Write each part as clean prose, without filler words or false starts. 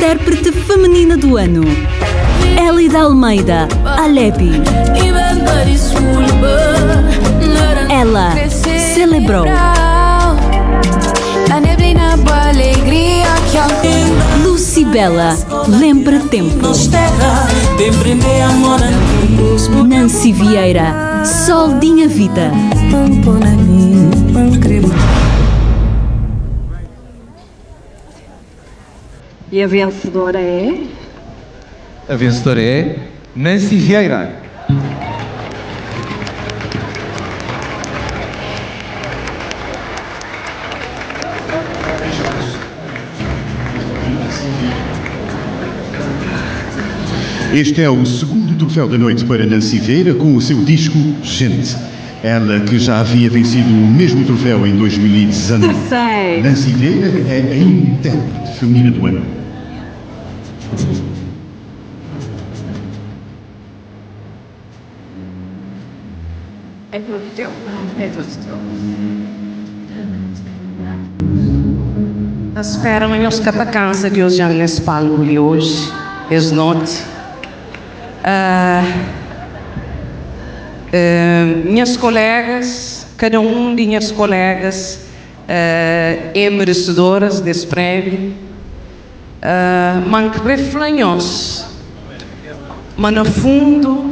Intérprete feminina do ano, Elida Almeida, Alebi. Ela celebrou. Lucy Bella, lembra tempo. Nancy Vieira, Sol dinha vida. E a vencedora é. A vencedora é Nancy Vieira. Este é o segundo troféu da noite para Nancy Vieira com o seu disco Gente. Ela que já havia vencido o mesmo troféu em 2019. Sei. Nancy Vieira é a intérprete feminina do ano. É tudo teu. É tudo teu. Ta spera ma nhos ka ta kansa di odja-m nes palku li oji, es noti. Nhas kolégas, kada un di nhas kolégas é merecedoras des prémiu. Ma N krê fla nhos ma na fundu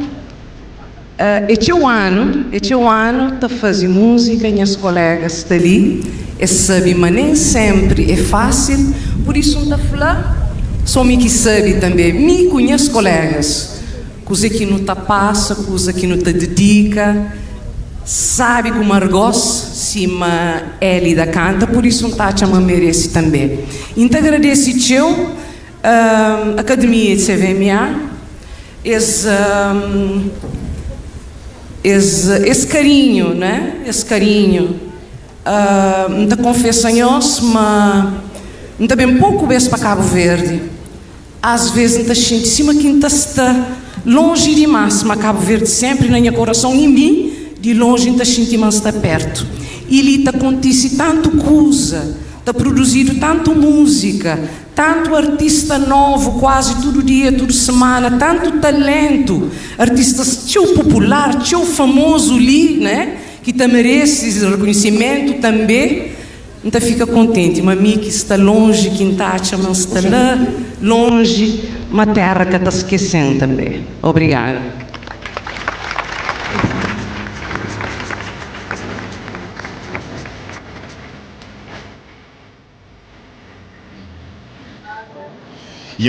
é txeu anu, é txeu anu ta faze múzika, nhas kolégas sta li, es sabe ma nen sénpri é fásil, pur isu N ta fla, sô mi ki sabe tanbê, mi ku nhas kolégas, kuzê ki nu ta pasa, kuza ki nu ta didika, sabi ku margós, sima Élida kanta, pur isu N ta atxa ma N merese tanbê. I N ta agradese txeu Akademia di CVMA, es es es karinhu, né, es karinhu. N ta konfesa nhos ma N ta ben poku bes pa Kabu Verdi. Ás ves N ta xinti sima ki N ta sta lonji dimás, ma Kabu Verdi sénpri na nha korason i mi di lonji N ta xinti ma N sta pértu. I li ta kontise tantu kuza, ta produzidu tantu múzika, tantu artista novu kuazi tudu dia, tudu semana, tantu taléntu, artistas txeu popular, txeu famozu li, né, ki ta merese es rekonhisimentu tanbê. N ta fika kontenti ma mi ki sta lonji ki N ta atxa ma N sta la lonji ma terra ka ta skese-m tanbe. Obrigadu.